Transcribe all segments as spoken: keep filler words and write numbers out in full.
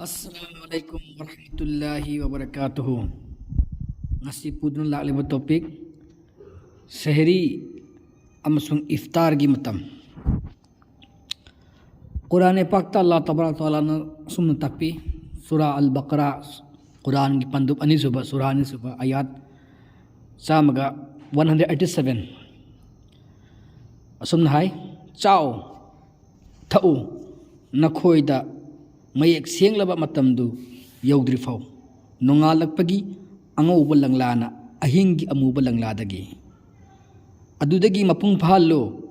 Assalamu alaikum warahmatullahi wabarakatuh. Ngasi pudun lakliba topic, sehri amasung iftar gi matam. Quran e pakta Allah tabarak ta'ala na sumna takpi, Surah Al-Baqarah, Quran gi pandup anisuba, Surah anisuba, ayat samaga one hundred eighty-seven. Asumna hai, "Chao, tha'u, nakhoida mayek senglaba matamdu yaudrifau, nongalakpagi angauba langlana ahinggi amuba langladagi. Adudagi mapung phahallo,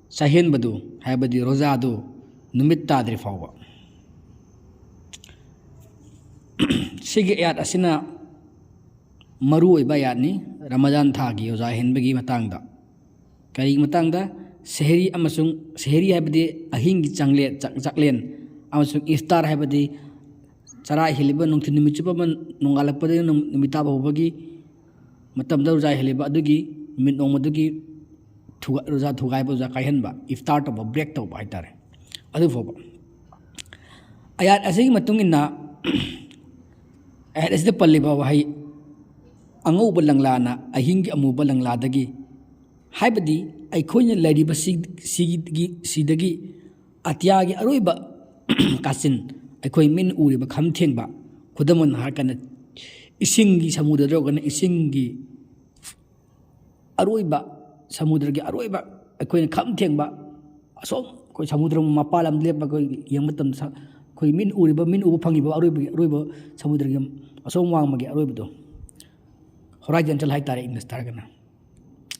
sahenbadu, haibadi rozadu, numit tadrifauba." Sigi ayat asina maru oiba ayatni, Ramadan thagi roza henbagi matangda. Kari matangda, sehri amasung, sehri haibadi ahinggi changlet, chak-, chaklen, amasung iftar haibadi chara hiliba nungthin numit chupa man nongalakpada nung-, numitaba hubagi matamda roza hiliba adugi, numit nongmadugi thuga-, roza thugaiba, roza kaihenba, iftar tauba, break tauba haitare. Adu fauba. Ayat asigi matung inna, ayat asida palliba wahai, "Angauba langlana ahinggi amuba langladagi." Haibadi, ꯑꯩꯈꯣꯏꯅ ꯂꯩꯔꯤꯕ ꯁꯤ-, ꯁꯤꯒꯤ, ꯁꯤꯗꯒꯤ ꯑꯇꯤꯌꯥꯒꯤ ꯑꯔꯣꯏꯕ ꯀꯥꯆꯤꯟ, ꯑꯩꯈꯣꯏ ꯃꯤꯠꯅ ꯎꯔꯤꯕ ꯈꯝ ꯊꯦꯡꯕ, ꯈꯨꯗꯝ ꯑꯣꯏꯅ ꯍꯥꯏꯔꯀꯥꯟꯗ, ꯏꯁꯤꯡꯒꯤ ꯁꯃꯨꯗ꯭ꯔꯗ ꯑꯣꯏꯔꯒꯅ ꯏꯁꯤꯡꯒꯤ ꯑꯔꯣꯏꯕ, ꯁꯃꯨꯗ꯭ꯔꯒꯤ ꯑꯔꯣꯏꯕ, ꯑꯩꯈꯣꯏꯅ ꯈꯝ ꯊꯦꯡꯕ, ꯑꯁꯣꯝ ꯑꯩꯈꯣꯏ ꯁꯃꯨꯗ꯭ꯔ ꯃꯄꯥꯟ ꯂꯝꯗ ꯂꯦꯞꯄꯒ ꯑꯩꯈꯣꯏ ꯌꯦꯡꯕ ꯃꯇꯝꯗ ꯁ-, ꯑꯩꯈꯣꯏ ꯃꯤꯠꯅ ꯎꯔꯤꯕ, ꯃꯤꯠꯅ ꯎꯕ ꯐꯪꯉꯤꯕ ꯑꯔꯣꯏꯕꯒꯤ, ꯑꯔꯣꯏꯕ ꯁꯃꯨꯗ꯭ꯔꯒꯤ ꯑꯁꯣꯝ ꯋꯥꯡꯃꯒꯤ ꯑꯔꯣꯏꯕꯗꯣ, horizontal ꯍꯥꯏꯇꯥꯔꯦ, English ꯇ ꯍꯥꯏꯔꯒꯅ꯫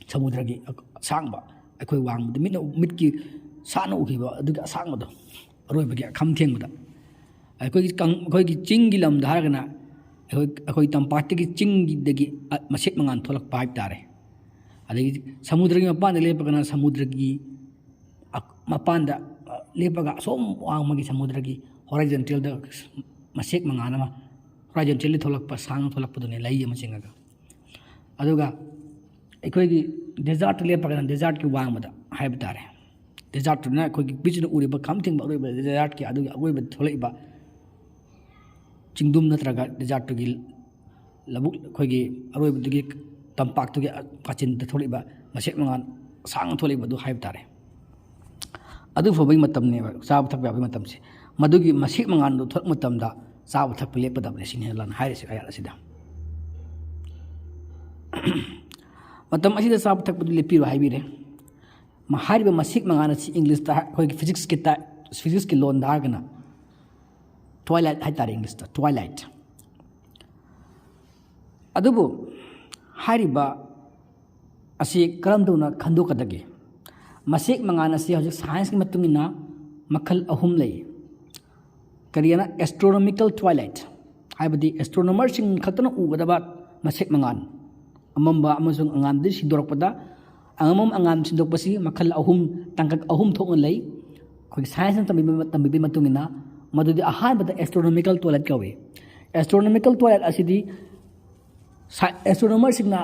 ꯁꯃꯨꯗ꯭ꯔꯒꯤ ꯑꯁꯥꯡꯕ, ꯑꯩꯈꯣꯏ ꯋꯥꯡꯃꯗ ꯃꯤꯠꯅ, ꯃꯤꯠꯀꯤ ꯁꯥꯅ ꯎꯈꯤꯕ ꯑꯗꯨꯒꯤ ꯑꯁꯥꯡꯕꯗꯣ, ꯑꯔꯣꯏꯕꯒꯤ ꯑꯈꯝ ꯊꯦꯡꯕꯗ꯫ ꯑꯩꯈꯣꯏꯒꯤ ꯀꯪ-, ꯑꯩꯈꯣꯏꯒꯤ ꯆꯤꯡꯒꯤ ꯂꯝꯗ ꯍꯥꯏꯔꯒꯅ, ꯑꯩꯈꯣꯏ, ꯑꯩꯈꯣꯏ ꯇꯝꯄꯥꯛꯇꯒꯤ ꯆꯤꯡꯒꯤꯗꯒꯤ, ꯑ, ꯃꯁꯦꯛ ꯃꯉꯥꯜ ꯊꯣꯛꯂꯛꯄ ꯍꯥꯏꯕ ꯇꯥꯔꯦ꯫ ꯑꯗꯒꯤ ꯁꯃꯨꯗ꯭ꯔꯒꯤ ꯃꯄꯥꯟꯗ ꯂꯦꯞꯄꯒꯅ ꯁꯃꯨꯗ꯭ꯔꯒꯤ ꯑ-, ꯃꯄꯥꯟꯗ, ꯑ, ꯂꯦꯞꯄꯒ ꯑꯁꯣꯝ ꯋꯥꯡꯃꯒꯤ ꯁꯃꯨꯗ꯭ꯔꯒꯤ horizontal ꯗ ꯃꯁꯦꯛ ꯃꯉꯥꯜ ꯑꯃ horizontal ꯗ ꯊꯣꯛꯂꯛꯄ, ꯁꯥꯡꯅ ꯊꯣꯛꯂꯛꯄꯗꯨꯅꯦ ꯂꯩ ꯑꯃ ꯆꯤꯡꯉꯒ꯫ ꯑꯗꯨꯒ ꯑꯩꯈꯣꯏꯒꯤ desert ꯇ ꯂꯦꯞꯄꯒꯅ desert ꯀꯤ ꯋꯥꯡꯃꯗ ꯍꯥꯏꯕ ꯇꯥꯔꯦ꯫ Desert ꯇꯨꯅ ꯑꯩꯈꯣꯏꯒꯤ ꯃꯤꯠꯁꯤꯅ ꯎꯔꯤꯕ ꯈꯝ ꯊꯦꯡꯕ ꯑꯔꯣꯏꯕ desert ꯀꯤ ꯑꯗꯨꯒꯤ ꯑꯀꯣꯏꯕꯗ ꯊꯣꯛꯂꯛꯏꯕ ꯆꯤꯡꯗꯨꯝ ꯅꯠꯇ꯭ꯔꯒ ꯗꯦꯖꯥꯔꯠꯇꯨꯒꯤ ꯂꯧꯕꯨꯛ, ꯑꯩꯈꯣꯏꯒꯤ ꯑꯔꯣꯏꯕꯗꯨꯒꯤ ꯇꯝꯄꯥꯛꯇꯨꯒꯤ ꯀꯥꯆꯤꯟꯗ ꯊꯣꯛꯂꯛꯏꯕ ꯃꯁꯦꯛ ꯃꯉꯥꯜ ꯑꯁꯥꯡꯅ ꯊꯣꯛꯂꯛꯏꯕꯗꯨ ꯍꯥꯏꯕ ꯇꯥꯔꯦ꯫ ꯑꯗꯨ ꯐꯥꯎꯕꯒꯤ ꯃꯇꯝꯅꯦꯕ ꯆꯥꯕ ꯊꯛꯄ ꯌꯥꯕꯒꯤ ꯃꯇꯝꯁꯦ꯫ ꯃꯗꯨꯒꯤ ꯃꯁꯦꯛ ꯃꯉꯥꯜꯗꯨ ꯊꯣꯛꯂꯛꯄ ꯃꯇꯝꯗ ꯆꯥꯕ ꯊꯛꯄ ꯂꯦꯞꯀꯗꯕꯅꯦ, ꯁꯤꯅꯤ ꯂꯥꯟ ꯍꯥꯏꯔꯤꯁꯦ ꯑꯌꯥꯠ ꯑꯁꯤꯗ꯫ ꯃꯇꯝ ꯑꯁꯤꯗ ꯆꯥꯕ ꯊꯛꯄꯗꯨ ꯂꯦꯞꯄꯤꯔꯣ ꯍꯥꯏꯕꯤꯔꯦ꯫ ꯃ-, ꯍꯥꯏꯔꯤꯕ ꯃꯁꯦꯛ ꯃꯉꯥꯜ ꯑꯁꯤ ꯏꯪꯂꯤꯁꯇ ꯍꯥꯏ-, ꯑꯩꯈꯣꯏꯒꯤ ꯐꯤꯖꯤꯛꯁꯀꯤ ꯇꯥꯏ-, ꯐꯤꯖꯤꯛꯁꯀꯤ ꯂꯣꯟꯗ ꯍꯥꯏꯔꯒꯅ ꯇ꯭ꯋꯥꯏꯂꯥꯏꯠ ꯍꯥꯏꯇꯥꯔꯦ, ꯏꯪꯂꯤꯁꯇ ꯇ꯭ꯋꯥꯏꯂꯥꯏꯠ꯫ ꯑꯗꯨꯕꯨ ꯍꯥꯏꯔꯤꯕ ꯑꯁꯤ ꯀꯔꯝ ꯇꯧꯅ ꯈꯟꯗꯣꯛꯀꯗꯒꯦ? ꯃꯁꯦꯛ ꯃꯉꯥꯜ ꯑꯁꯤ ꯍꯧꯖꯤꯛ ꯁꯥꯏꯟꯁꯀꯤ ꯃꯇꯨꯡ ꯏꯟꯅ ꯃꯈꯜ ꯑꯍꯨꯝ ꯂꯩ꯫ ꯀꯔꯤꯅ? ꯑꯦꯁꯇ꯭ꯔꯣꯅꯣꯃꯤꯀꯦꯜ ꯇ꯭ꯋꯥꯏꯂꯥꯏꯠ, ꯍꯥꯏꯕꯗꯤ ꯑꯦꯁꯇ꯭ꯔꯣꯅꯣꯃꯔꯁꯤꯡ ꯈꯛꯇꯅ ꯎꯒꯗꯕ ꯃꯁꯦꯛ ꯃꯉꯥꯜ, ꯑꯃꯝꯕ ꯑꯃꯁꯨꯡ ꯑꯉꯥꯟꯕꯗꯤ ꯁꯤꯟꯗꯣꯔꯛꯄꯗ, ꯑꯉꯝꯕ ꯑꯉꯥꯟ ꯁꯤꯟꯗꯣꯛꯄꯁꯤ ꯃꯈꯜ ꯑꯍꯨꯝ, ꯇꯥꯡꯀꯛ ꯑꯍꯨꯝ ꯊꯣꯛꯅ ꯂꯩ꯫ ꯑꯩꯈꯣꯏꯒꯤ ꯁꯥꯏꯟꯁꯅ ꯇꯝꯕꯤꯕ, ꯇꯝꯕꯤꯕꯒꯤ ꯃꯇꯨꯡ ꯏꯟꯅ, ꯃꯗꯨꯗꯤ ꯑꯍꯥꯟꯕꯗ ꯑꯦꯁꯇ꯭ꯔꯣꯅꯣꯃꯤꯀꯦꯜ ꯇ꯭ꯋꯥꯏꯂꯥꯏꯠ ꯀꯧꯏ꯫ ꯑꯦꯁꯇ꯭ꯔꯣꯅꯣꯃꯤꯀꯦꯜ ꯇ꯭ꯋꯥꯏꯂꯥꯏꯠ ꯑꯁꯤꯗꯤ ꯁꯥ-, ꯑꯦꯁꯇ꯭ꯔꯣꯅꯣꯃꯔꯁꯤꯡꯅ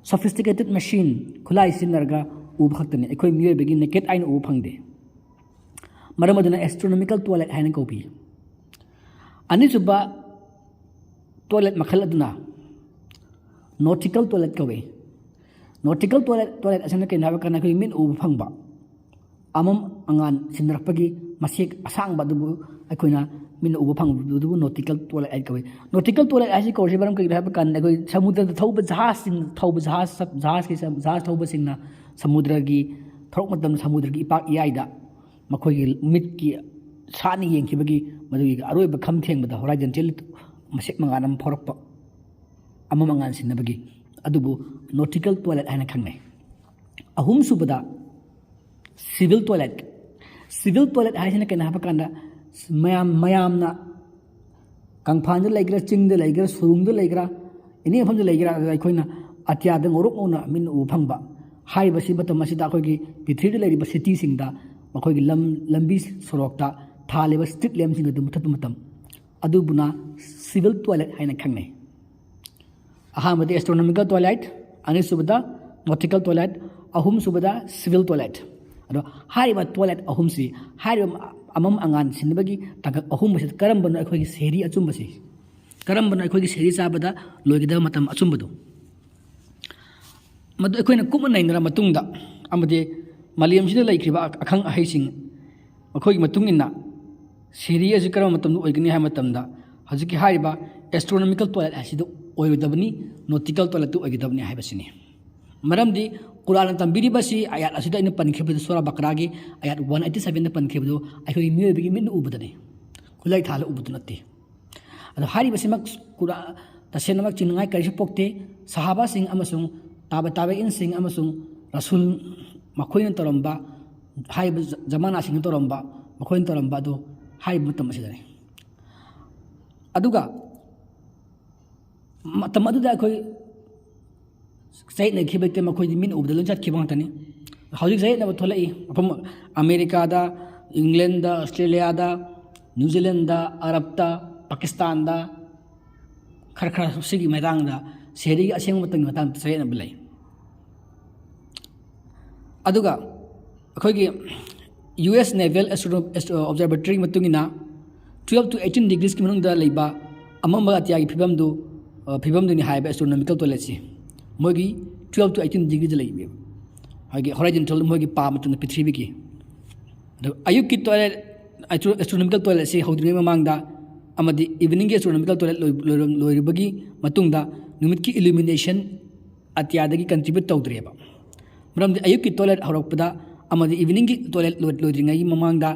ꯁꯣꯐꯤꯁꯇꯤꯀꯦꯇꯦꯠ ꯃꯦꯁꯤꯟ, ꯈꯨꯠꯂꯥꯏ ꯁꯤꯖꯤꯟꯅꯔꯒ ꯎꯕ ꯈꯛꯇꯅꯤ꯫ ꯑꯩꯈꯣꯏ ꯃꯤꯑꯣꯏꯕꯒꯤ ꯅꯦꯀꯦꯠ ꯑꯥꯏꯅ ꯎꯕ ꯐꯪꯗꯦ꯫ ꯃꯔꯝ ꯑꯗꯨꯅ ꯑꯦꯁꯇ꯭ꯔꯣꯅꯣꯃꯤꯀꯦꯜ ꯇ꯭ꯋꯥꯏꯂꯥꯏꯠ ꯍꯥꯏꯅ ꯀꯧꯕꯤ꯫ ꯑꯅꯤꯁꯨꯕ ꯇ꯭ꯋꯥꯏꯂꯥꯏꯠ ꯃꯈꯜ ꯑꯗꯨꯅ ꯅꯣꯇꯤꯀꯦꯜ ꯇ꯭ꯋꯥꯏꯂꯥꯏꯠ ꯀꯧꯏ꯫ ꯅꯣꯇꯤꯀꯦꯜ ꯇ꯭ꯋꯥꯏꯂꯥꯏꯠ, ꯇ꯭ꯋꯥꯏꯂꯥꯏꯠ ꯑꯁꯤꯅ ꯀꯩꯅꯣ ꯍꯥꯏꯕ ꯀꯥꯟꯗ ꯑꯩꯈꯣꯏꯒꯤ ꯃꯤꯠꯅ ꯎꯕ ꯐꯪꯕ ꯑꯃꯝ ꯑꯉꯥꯟ ꯁꯤꯟꯅꯔꯛꯄꯒꯤ ꯃꯁꯦꯛ ꯑꯁꯥꯡꯕ ꯑꯗꯨꯕꯨ ꯑꯩꯈꯣꯏꯅ ꯃꯤꯠꯅ ꯎꯕ ꯐꯪꯕꯗꯨꯕꯨ ꯅꯣꯇꯤꯀꯦꯜ ꯇ꯭ꯋꯥꯏꯂꯥꯏꯠ ꯀꯧꯏ꯫ ꯅꯣꯇꯤꯀꯦꯜ ꯇ꯭ꯋꯥꯏꯂꯥꯏꯠ ꯍꯥꯏꯁꯤ ꯀꯧꯔꯤꯁꯤ ꯃꯔꯝ ꯀꯩꯒꯤꯅꯣ ꯍꯥꯏꯕ ꯀꯥꯟꯗ ꯑꯩꯈꯣꯏ ꯁꯃꯨꯗ꯭ꯔꯗ ꯊꯧꯕ ꯖꯍꯥꯖꯁꯤꯡ, ꯊꯧꯕ ꯖꯍꯥꯖ, ꯖꯍꯥꯖꯀꯤ, ꯖꯍꯥꯖ ꯊꯧꯕꯁꯤꯡꯅ ꯁꯃꯨꯗ꯭ꯔꯒꯤ ꯊꯧꯔꯛ ꯃꯇꯝꯗ ꯁꯃꯨꯗ꯭ꯔꯒꯤ ꯏꯄꯥꯛ ꯏꯌꯥꯏꯗ ꯃꯈꯣꯏꯒꯤ ꯃꯤꯠꯀꯤ ꯁꯥꯠꯅ ꯌꯦꯡꯈꯤꯕꯒꯤ ꯃꯗꯨꯒꯤ ꯑꯔꯣꯏꯕ ꯈꯝ ꯊꯦꯡꯕꯗ ꯍꯣꯔꯥꯏꯖꯟꯇꯦꯜ ꯃꯁꯦꯛ ꯃꯉꯥꯜ ꯑꯃ ꯐꯥꯎꯔꯛꯄ, ꯑꯃꯝ ꯑꯉꯥꯟ ꯁꯤꯟꯅꯕꯒꯤ, ꯑꯗꯨꯕꯨ ꯅꯣꯇꯤꯀꯦꯜ ꯇ꯭ꯋꯥꯏꯂꯥꯏꯠ ꯍꯥꯏꯅ ꯈꯪꯅꯩ꯫ ꯑꯍꯨꯝꯁꯨꯕꯗ ꯁꯤꯚꯤꯜ ꯇꯣꯏꯂꯦꯠ꯫ ꯁꯤꯚꯤꯜ ꯇꯣꯏꯂꯦꯠ ꯍꯥꯏꯁꯤꯅ ꯀꯩꯅꯣ ꯍꯥꯏꯕ ꯀꯥꯟꯗ, ꯃꯌꯥꯝ, ꯃꯌꯥꯝꯅ ꯀꯪꯐꯥꯟꯗ ꯂꯩꯒꯦꯔꯥ, ꯆꯤꯡꯗ ꯂꯩꯒꯦꯔꯥ, ꯁꯨꯔꯨꯡꯗ ꯂꯩꯒꯦꯔꯥ, ꯑꯦꯅꯤ ꯃꯐꯝꯗ ꯂꯩꯒꯦꯔꯥ, ꯑꯗꯨꯗ ꯑꯩꯈꯣꯏꯅ ꯑꯇꯤꯌꯥꯗ ꯉꯧꯔꯣꯛ ꯉꯧꯅ ꯃꯤꯠꯅ ꯎꯕ ꯐꯪꯕ ꯍꯥꯏꯔꯤꯕꯁꯤ ꯃꯇꯝ ꯑꯁꯤꯗ ꯑꯩꯈꯣꯏꯒꯤ ꯄ꯭ꯔꯤꯊꯤꯕꯤꯗ ꯂꯩꯔꯤꯕ ꯁꯤꯇꯤꯁꯤꯡꯗ ꯃꯈꯣꯏꯒꯤ ꯂꯝ, ꯂꯝꯕꯤ ꯁꯣꯔꯣꯛꯇ ꯊꯥꯜꯂꯤꯕ ꯁ꯭ꯇ꯭ꯔꯤꯠ ꯂꯦꯝꯞꯁꯤꯡ ꯑꯗꯨ ꯃꯨꯊꯠꯄ ꯃꯇꯝ, ꯑꯗꯨꯕꯨꯅ ꯁꯤꯚꯤꯜ ꯇꯣꯏꯂꯦꯠ ꯍꯥꯏꯅ ꯈꯪꯅꯩ꯫ ꯑꯍꯥꯟꯕꯗꯤ ꯑꯦꯁꯇ꯭ꯔꯣꯅꯣꯃꯤꯀꯦꯜ ꯇꯣꯏꯂꯥꯏꯠ, ꯑꯅꯤꯁꯨꯕꯗ ꯅꯣꯇꯤꯀꯦꯜ ꯇꯣꯏꯂꯥꯏꯠ, ꯑꯍꯨꯝꯁꯨꯕꯗ ꯁꯤꯚꯤꯜ ꯇꯣꯏꯂꯥꯏꯠ꯫ ꯑꯗꯣ ꯍꯥꯏꯔꯤꯕ ꯇꯣꯏꯂꯦꯠ ꯑꯍꯨꯝꯁꯤ, ꯍꯥꯏꯔꯤꯕ ꯑꯃꯝ ꯑꯉꯥꯟ ꯁꯤꯟꯅꯕꯒꯤ ꯇꯥꯡꯀꯛ ꯑꯍꯨꯝ ꯑꯁꯤꯗ ꯀꯔꯝꯕꯅꯣ ꯑꯩꯈꯣꯏꯒꯤ ꯁꯦꯔꯤ ꯑꯆꯨꯝꯕꯁꯤ? ꯀꯔꯝꯕꯅ ꯑꯩꯈꯣꯏꯒꯤ ꯁꯦꯍꯔꯤ ꯆꯥꯕꯗ ꯂꯣꯏꯒꯗꯕ ꯃꯇꯝ ꯑꯆꯨꯝꯕꯗꯣ? ꯃꯗꯨ ꯑꯩꯈꯣꯏꯅ ꯀꯨꯞꯅ ꯅꯩꯅꯔ ꯃꯇꯨꯡꯗ, ꯑꯃꯗꯤ ꯃꯥꯂꯦꯝꯁꯤꯗ ꯂꯩꯈ꯭ꯔꯤꯕ ꯑꯈꯪ ꯑꯍꯩꯁꯤꯡ, ꯃꯈꯣꯏꯒꯤ ꯃꯇꯨꯡ ꯏꯟꯅ ꯁꯦꯍꯔꯤ ꯑꯁꯤ ꯀꯔꯝꯕ ꯃꯇꯝꯗ ꯑꯣꯏꯒꯅꯤ ꯍꯥꯏꯕ ꯃꯇꯝꯗ, ꯍꯧꯖꯤꯛꯀꯤ ꯍꯥꯏꯔꯤꯕ ꯑꯦꯁꯇ꯭ꯔꯣꯅꯣꯃꯤꯀꯦꯜ ꯇꯣꯏꯂꯦꯠ ꯍꯥꯏꯁꯤꯗ ꯑꯣꯏꯔꯣꯏꯗꯕꯅꯤ, ꯅꯣꯇꯤꯀꯦꯜ ꯇꯣꯏꯂꯦꯠꯇ ꯑꯣꯏꯒꯗꯕꯅꯤ ꯍꯥꯏꯕꯁꯤꯅꯤ꯫ ꯃꯔꯝꯗꯤ ꯀꯨꯔꯥꯟꯅ ꯇꯝꯕꯤꯔꯤꯕꯁꯤ ꯑꯌꯥꯠ ꯑꯁꯤꯗ ꯑꯩꯅ ꯄꯟꯈꯤꯕꯗꯨ, ꯁꯨꯔꯥ ꯕꯀꯔꯥꯒꯤ ꯑꯌꯥꯠ ꯋꯥꯟ ꯑꯩꯠꯇꯤ ꯁꯕꯦꯟꯗ ꯄꯟꯈꯤꯕꯗꯨ ꯑꯩꯈꯣꯏꯒꯤ ꯃꯤꯑꯣꯏꯕꯒꯤ ꯃꯤꯠꯅ ꯎꯕꯗꯅꯤ, ꯈꯨꯠꯂꯥꯏ ꯊꯥꯜꯂ ꯎꯕꯗꯨ ꯅꯠꯇꯦ꯫ ꯑꯗꯣ ꯍꯥꯏꯔꯤꯕꯁꯤꯃꯛ ꯀꯨꯔꯥ-, ꯇꯁꯦꯡꯅꯃꯛ ꯆꯤꯡꯅꯉꯥꯏ ꯀꯔꯤꯁꯨ ꯄꯣꯛꯇꯦ꯫ ꯁꯍꯥꯕꯥꯁꯤꯡ ꯑꯃꯁꯨꯡ ꯇꯥꯕ ꯇꯥꯕ ꯏꯟꯁꯤꯡ ꯑꯃꯁꯨꯡ ꯔꯁꯨꯜ ꯃꯈꯣꯏꯅ ꯇꯧꯔꯝꯕ, ꯍꯥꯏꯔꯤꯕ ꯖ-, ꯖꯃꯥꯅꯥꯁꯤꯡꯅ ꯇꯧꯔꯝꯕ, ꯃꯈꯣꯏꯅ ꯇꯧꯔꯝꯕ ꯑꯗꯨ ꯍꯥꯏꯔꯤꯕ ꯃꯇꯝ ꯑꯁꯤꯗꯅꯤ꯫ ꯑꯗꯨꯒ ꯃꯇꯝ ꯑꯗꯨꯗ ꯑꯩꯈꯣꯏ ꯆꯌꯦꯠꯅꯈꯤꯕ ꯂꯩꯇꯦ, ꯃꯈꯣꯏꯗꯤ ꯃꯤꯠꯅ ꯎꯕꯗ ꯂꯣꯏ ꯆꯠꯈꯤꯕ ꯉꯥꯛꯇꯅꯤ꯫ ꯍꯧꯖꯤꯛ ꯆꯌꯦꯠꯅꯕ ꯊꯣꯛꯂꯛꯏ, ꯃꯐꯝ ꯑꯃꯦꯔꯤꯀꯥꯗ, ꯏꯪꯂꯦꯟꯗ, ꯑꯣꯁꯇ꯭ꯔꯦꯂꯤꯌꯥꯗ, ꯅ꯭ꯌꯨ ꯖꯤꯂꯦꯟꯗ, ꯑꯔꯕꯇ, ꯄꯥꯀꯤꯁꯇꯥꯟꯗ, ꯈꯔ ꯈꯔ ꯁꯤꯒꯤ ꯃꯇꯥꯡꯗ, ꯁꯦꯍꯔꯤꯒꯤ ꯑꯁꯦꯡꯕ ꯃꯇꯝꯒꯤ ꯃꯇꯥꯡꯗ ꯆꯌꯦꯠꯅꯕ ꯂꯩ꯫ ꯑꯗꯨꯒ ꯑꯩꯈꯣꯏꯒꯤ ꯌꯨ ꯑꯦꯁ ꯅꯦꯚꯦꯜ ꯑꯦꯁꯇ꯭ꯔꯣ-, ꯑꯦꯁꯇ꯭ꯔꯣ-, ꯑꯣꯕꯖꯔꯕꯦꯇꯔꯤꯒꯤ ꯃꯇꯨꯡ ꯏꯟꯅ, twelve to eighteen degreesꯀꯤ ꯃꯅꯨꯡꯗ ꯂꯩꯕ ꯑꯃꯝꯕ ꯑꯇꯤꯌꯥꯒꯤ ꯐꯤꯕꯝꯗꯨ, ꯑ, ꯐꯤꯕꯝꯗꯨꯅꯤ ꯍꯥꯏꯕ ꯑꯦꯁꯇ꯭ꯔꯣꯅꯣꯃꯤꯀꯦꯜ ꯇꯣꯏꯂꯦꯠꯁꯤ꯫ ꯃꯣꯏꯒꯤ twelve to eighteen degreeꯗ ꯂꯩꯕ, ꯍꯥꯏꯗꯤ horizontal, ꯃꯣꯏꯒꯤ ꯄꯥ ꯃꯇꯨꯡꯗ ꯄ꯭ꯔꯤꯊꯤꯕꯤꯒꯤ꯫ ꯑꯗꯣ ꯑꯌꯨꯛꯀꯤ ꯇꯣꯏꯂꯦꯠ, ꯑꯦꯁꯇ꯭ꯔꯣ-, ꯑꯦꯁꯇ꯭ꯔꯣꯅꯣꯃꯤꯀꯦꯜ ꯇꯣꯏꯂꯦꯠꯁꯤ ꯍꯧꯗ꯭ꯔꯤꯉꯩ ꯃꯃꯥꯡꯗ ꯑꯃꯗꯤ ꯏꯚꯤꯅꯤꯡꯒꯤ ꯑꯦꯁꯇ꯭ꯔꯣꯅꯣꯃꯤꯀꯦꯜ ꯇꯣꯏꯂꯦꯠ ꯂꯣꯏ-, ꯂꯣꯏꯔꯝ-, ꯂꯣꯏꯔꯕꯒꯤ ꯃꯇꯨꯡꯗ ꯅꯨꯃꯤꯠꯀꯤ ꯏꯂꯨꯃꯤꯅꯦꯁꯟ ꯑꯇꯤꯌꯥꯗꯒꯤ contribute ꯇꯧꯗ꯭ꯔꯦꯕ꯫ ꯃꯔꯝꯗꯤ ꯑꯌꯨꯛꯀꯤ ꯇꯣꯏꯂꯦꯠ ꯍꯧꯔꯛꯄꯗ ꯑꯃꯗꯤ ꯏꯚꯤꯅꯤꯡꯒꯤ ꯇꯣꯏꯂꯦꯠ ꯂꯣꯏ-, ꯂꯣꯏꯗ꯭ꯔꯤꯉꯩꯒꯤ ꯃꯃꯥꯡꯗ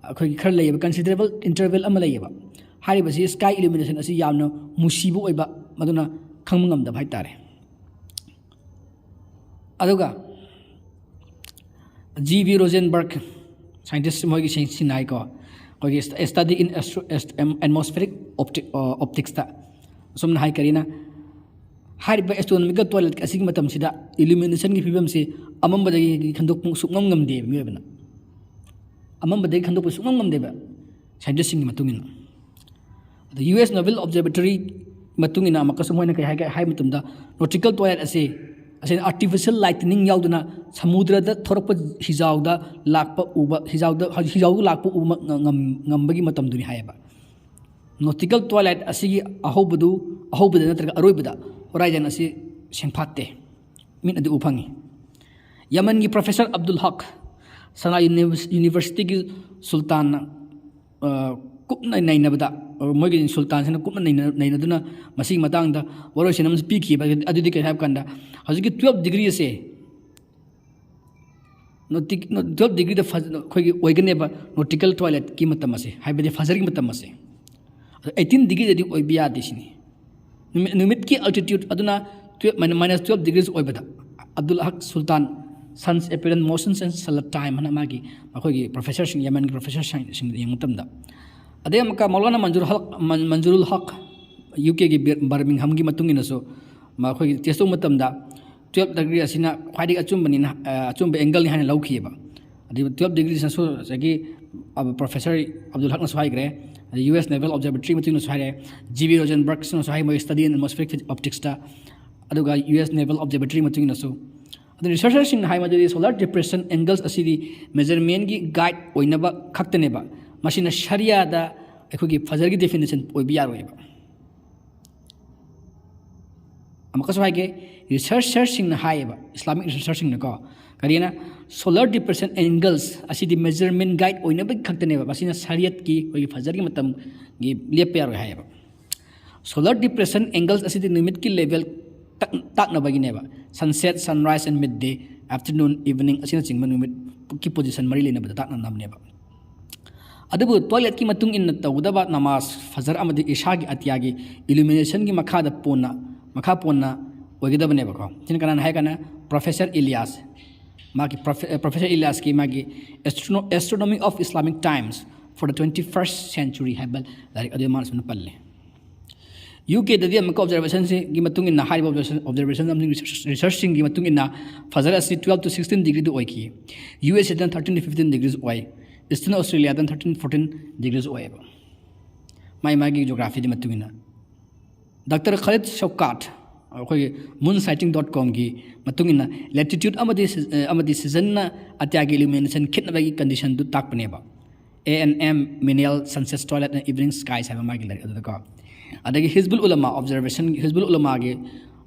ꯑꯩꯈꯣꯏꯒꯤ ꯈꯔ ꯂꯩꯌꯦꯕ, considerable interval ꯑꯃ ꯂꯩꯌꯦꯕ꯫ ꯍꯥꯏꯔꯤꯕꯁꯤ sky illumination ꯑꯁꯤ ꯌꯥꯝꯅ ꯃꯨꯁꯤꯕ ꯑꯣꯏꯕ, ꯃꯗꯨꯅ ꯈꯪꯕ ꯉꯝꯗꯕ ꯍꯥꯏꯇꯥꯔꯦ꯫ ꯑꯗꯨꯒ G V Rosenberg, scientist, ꯃꯣꯏꯒꯤ ꯁꯤ-, ꯁꯤꯅ ꯍꯥꯏꯀꯣ, ꯑꯩꯈꯣꯏꯒꯤ st-, study in astro-, ast-, em-, atmospheric opti-, ꯑ, opticsꯇ ꯑꯁꯨꯝꯅ ꯍꯥꯏ, ꯀꯔꯤꯅ, ꯍꯥꯏꯔꯤꯕ ꯑꯦꯁꯇ꯭ꯔꯣꯅꯣꯃꯤꯀꯦꯜ ꯇꯣꯏꯂꯦꯠ ꯑꯁꯤꯒꯤ ꯃꯇꯝꯁꯤꯗ ꯏꯂꯨꯃꯤꯅꯦꯁꯟꯒꯤ ꯐꯤꯕꯝꯁꯤ ꯑꯃꯝꯕꯗꯒꯤ ꯈꯟꯗꯣꯛꯄ ꯁꯨꯡꯉꯝ ꯉꯝꯗꯦꯕ ꯃꯤꯑꯣꯏꯕꯅ꯫ ꯑꯃꯝꯕꯗꯒꯤ ꯈꯟꯗꯣꯛꯄ ꯁꯨꯡꯉꯝ ꯉꯝꯗꯦꯕ, ꯁꯥꯏꯟꯇꯤꯁꯁꯤꯡꯒꯤ ꯃꯇꯨꯡ ꯏꯟꯅ꯫ ꯑꯗ ꯌꯨ ꯑꯦꯁ ꯅꯣꯕꯦꯜ ꯑꯣꯕꯖꯔꯕꯦꯇꯔꯤ ꯃꯇꯨꯡ ꯏꯟꯅ ꯑꯃꯨꯛꯀꯁꯨ ꯃꯣꯏꯅ ꯀꯩ ꯍꯥꯏꯒꯦ ꯍꯥꯏꯕ ꯃꯇꯝꯗ, ꯅꯣꯇꯤꯀꯦꯜ ꯇꯣꯏꯂꯦꯠ ꯑꯁꯤ, ꯑꯁꯤ artificial lightning ꯌꯥꯎꯗꯅ ꯁꯃꯨꯗ꯭ꯔꯗ ꯊꯣꯔꯛꯄ ꯍꯤꯖꯥꯎꯗ ꯂꯥꯛꯄ ꯎꯕ, ꯍꯤꯖꯥꯎꯗ, ꯍꯤꯖꯥꯎꯗ ꯂꯥꯛꯄ ꯎꯕ ꯉꯝ-, ꯉꯝꯕꯒꯤ ꯃꯇꯝꯗꯨꯅꯤ ꯍꯥꯏꯌꯦꯕ꯫ Nautical twilight ꯑꯁꯤꯒꯤ ꯑꯍꯧꯕꯗꯨ, ꯑꯍꯧꯕꯗ ꯅꯠꯇ꯭ꯔꯒ ꯑꯔꯣꯏꯕꯗ horizon ꯑꯁꯤ ꯁꯦꯡꯐꯥꯠꯇꯦ꯫ ꯃꯤꯠꯅꯗꯤ ꯎ ꯐꯪꯉꯤ꯫ ꯌꯃꯟꯒꯤ professor ꯑꯕꯗꯨꯜ ꯍꯛ, ꯁꯅꯥ ꯌꯨꯅꯤꯚꯔꯁ-, ꯌꯨꯅꯤꯚꯔꯁꯤꯇꯤꯒꯤ ꯁꯨꯜꯇꯥꯟꯅ, ꯑ, ꯀꯨꯞꯅ ꯅꯩꯅꯕꯗ, ꯑ, ꯃꯣꯏꯒꯤ ꯁꯨꯜꯇꯥꯟꯁꯤꯅ ꯀꯨꯞꯅ ꯅꯩꯅ-, ꯅꯩꯅꯗꯨꯅ ꯃꯁꯤꯒꯤ ꯃꯇꯥꯡꯗ ꯋꯥꯔꯣꯏꯁꯤꯟ ꯑꯃꯁꯨ ꯄꯤꯈꯤꯕ꯫ ꯑꯗꯨꯗꯤ ꯀꯔꯤ ꯍꯥꯏꯕ ꯀꯥꯟꯗ, ꯍꯧꯖꯤꯛꯀꯤ twelve degree ꯑꯁꯦ, ꯅꯣꯇꯤꯛ-, ꯅꯣ-, twelve degree ꯗ ꯐꯖ-, ꯑꯩꯈꯣꯏꯒꯤ ꯑꯣꯏꯒꯅꯦꯕ nautical twilight ꯀꯤ ꯃꯇꯝ ꯑꯁꯦ, ꯍꯥꯏꯕꯗꯤ ꯐꯖꯔꯒꯤ ꯃꯇꯝ ꯑꯁꯦ꯫ ꯑꯗꯣ eighteen degree ꯗꯗꯤ ꯑꯣꯏꯕ ꯌꯥꯗꯦ ꯁꯤꯅꯤ꯫ ꯅꯨꯃꯤꯠ, ꯅꯨꯃꯤꯠꯀꯤ altitude ꯑꯗꯨꯅ twelve, minus twelve degrees ꯑꯣꯏꯕꯗ, ꯑꯕꯗꯨꯜ ꯍꯛ ꯁꯨꯜꯇꯥꯟ, Sun's Apparent Motions and Stellar Time ꯍꯥꯏꯅ ꯃꯥꯒꯤ, ꯃꯈꯣꯏꯒꯤ professor ꯁꯤꯡ, ꯌꯃꯟꯒꯤ professor ꯁꯤꯡ, ꯁꯤꯡꯗ ꯌꯦꯡꯕ ꯃꯇꯝꯗ, ꯑꯗꯩ ꯑꯃꯨꯛꯀ ꯃꯧꯂꯥꯅꯥ ꯃꯟꯖꯨꯔ ꯍꯛ, ꯃꯟ-, ꯃꯟꯖꯨꯔꯨꯜ ꯍꯛ, ꯌꯨ ꯀꯦꯒꯤ ꯕꯤꯔ-, ꯕꯔꯃꯤꯡꯍꯝꯒꯤ ꯃꯇꯨꯡ ꯏꯟꯅꯁꯨ ꯃꯈꯣꯏꯒꯤ test ꯇꯧꯕ ꯃꯇꯝꯗ twelve degree ꯑꯁꯤꯅ ꯈ꯭ꯋꯥꯏꯗꯒꯤ ꯑꯆꯨꯝꯕꯅꯤꯅ, ꯑ, ꯑꯆꯨꯝꯕ angle ꯅꯤ ꯍꯥꯏꯅ ꯂꯧꯈꯤꯑꯕ꯫ ꯑꯗꯨꯒ twelve degree ꯁꯤꯅꯁꯨ ꯉꯁꯥꯏꯒꯤ, ꯑ, professor ꯑꯕꯗꯨꯜ ꯍꯛꯅꯁꯨ ꯍꯥꯏꯈ꯭ꯔꯦ, ꯑꯗꯩ U S Naval Observatory ꯃꯇꯨꯡ ꯏꯟꯅꯁꯨ ꯍꯥꯏꯔꯦ, G V Rosenberg ꯁꯤꯅꯁꯨ ꯍꯥꯏ, ꯃꯣꯏ Study in Atmospheric Optics ꯇ, ꯑꯗꯨꯒ U S Naval Observatory ꯃꯇꯨꯡ ꯏꯟꯅꯁꯨ꯫ ꯑꯗꯨ researcher ꯁꯤꯡꯅ ꯍꯥꯏ ꯃꯗꯨꯗꯤ solar depression angles ꯑꯁꯤꯗꯤ measurement ꯀꯤ guide ꯑꯣꯏꯅꯕ ꯈꯛꯇꯅꯦꯕ, ꯃꯁꯤꯅ ꯁꯔꯤꯌꯥꯗ ꯑꯩꯈꯣꯏꯒꯤ ꯐꯖꯔꯒꯤ definition ꯑꯣꯏꯕ ꯌꯥꯔꯣꯏꯕ꯫ ꯑꯃꯨꯛꯀꯁꯨ ꯍꯥꯏꯒꯦ, researcher ꯁꯤꯡꯅ ꯍꯥꯏꯌꯦꯕ, Islamic researcher ꯁꯤꯡꯅꯀꯣ, ꯀꯔꯤꯅ, solar depression angles ꯑꯁꯤꯗꯤ measurement guide ꯑꯣꯏꯅꯕꯒꯤ ꯈꯛꯇꯅꯦꯕ, ꯃꯁꯤꯅ ꯁꯔꯤꯌꯠꯀꯤ ꯑꯩꯈꯣꯏꯒꯤ ꯐꯖꯔꯒꯤ ꯃꯇꯝꯒꯤ ꯂꯦꯞꯄ ꯌꯥꯔꯣꯏ ꯍꯥꯏꯌꯦꯕ꯫ Solar depression angles ꯑꯁꯤꯗꯤ ꯅꯨꯃꯤꯠꯀꯤ level ꯇꯥꯛ-, ꯇꯥꯛꯅꯕꯒꯤꯅꯦꯕ, sunset, sunrise and midday, afternoon, evening ꯑꯁꯤꯅꯆꯤꯡꯕ ꯅꯨꯃꯤꯠꯀꯤ position ꯃꯔꯤ ꯂꯩꯅꯕꯗ ꯇꯥꯛꯅꯅꯕꯅꯦꯕ꯫ ꯑꯗꯨꯕꯨ twilight ꯀꯤ ꯃꯇꯨꯡ ꯏꯟꯅ ꯇꯧꯒꯗꯕ ꯅꯃꯥꯖ ꯐꯖꯔ ꯑꯃꯗꯤ ꯏꯁꯥꯒꯤ ꯑꯇꯤꯌꯥꯒꯤ illumination ꯒꯤ ꯃꯈꯥꯗ ꯄꯣꯟꯅ, ꯃꯈꯥ ꯄꯣꯟꯅ ꯑꯣꯏꯒꯗꯕꯅꯦꯕꯀꯣ꯫ ꯁꯤꯅ ꯀꯅꯥꯅ ꯍꯥꯏ ꯀꯥꯟꯗ Professor Ilyas, ꯃꯥꯒꯤ profe-, ꯑ, Professor Ilyas ꯀꯤ ꯃꯥꯒꯤ Astrono-, Astronomy of Islamic Times for the twenty-first Century ꯍꯥꯏꯕ ꯂꯥꯏꯔꯤꯛ ꯑꯗꯨ ꯃꯥꯅ ꯁꯨꯃꯥꯏꯅ ꯄꯜꯂꯦ꯫ ꯌꯨ ꯀꯦꯗꯗꯤ ꯑꯃꯨꯛꯀ observation ꯁꯤꯡꯒꯤ ꯃꯇꯨꯡ ꯏꯟꯅ, ꯍꯥꯏꯔꯤꯕ observation, observation ꯑꯃꯁꯨꯡ research, research ꯁꯤꯡꯒꯤ ꯃꯇꯨꯡ ꯏꯟꯅ ꯐꯖꯔ ꯑꯁꯤ twelve to sixteen degree ꯗ ꯑꯣꯏꯈꯤ꯫ ꯌꯨ ꯑꯦꯁ ꯑꯦꯗꯅ thirteen to fifteen degrees ꯑꯣꯏ, Eastern Australia ꯗꯅ thirteen, fourteen degrees ꯑꯣꯏꯌꯦꯕ, ꯃꯥꯏ ꯃꯥꯒꯤ geography ꯗ ꯃꯇꯨꯡ ꯏꯟꯅ꯫ Doctor Khalid Shaukat, ꯑꯩꯈꯣꯏꯒꯤ moon sighting dot com ꯒꯤ ꯃꯇꯨꯡ ꯏꯟꯅ, latitude ꯑꯃꯗꯤ ꯁꯤ-, ꯑꯃꯗꯤ season ꯅ ꯑꯇꯤꯌꯥꯒꯤ illumination ꯈꯦꯠꯅꯕꯒꯤ condition do ꯇꯥꯛꯄꯅꯦꯕ꯫ A N M Minhal Sunset Twilight and Evening Skies ꯍꯥꯏꯕ ꯃꯥꯒꯤ ꯂꯥꯏꯔꯤꯛ ꯑꯗꯨꯗꯀꯣ꯫ ꯑꯗꯒꯤ ꯍꯤꯖꯕꯨꯜ ꯎꯂꯃꯥ ꯑꯣꯕꯖꯔꯕꯦꯁꯟ, ꯍꯤꯖꯕꯨꯜ ꯎꯂꯃꯥꯒꯤ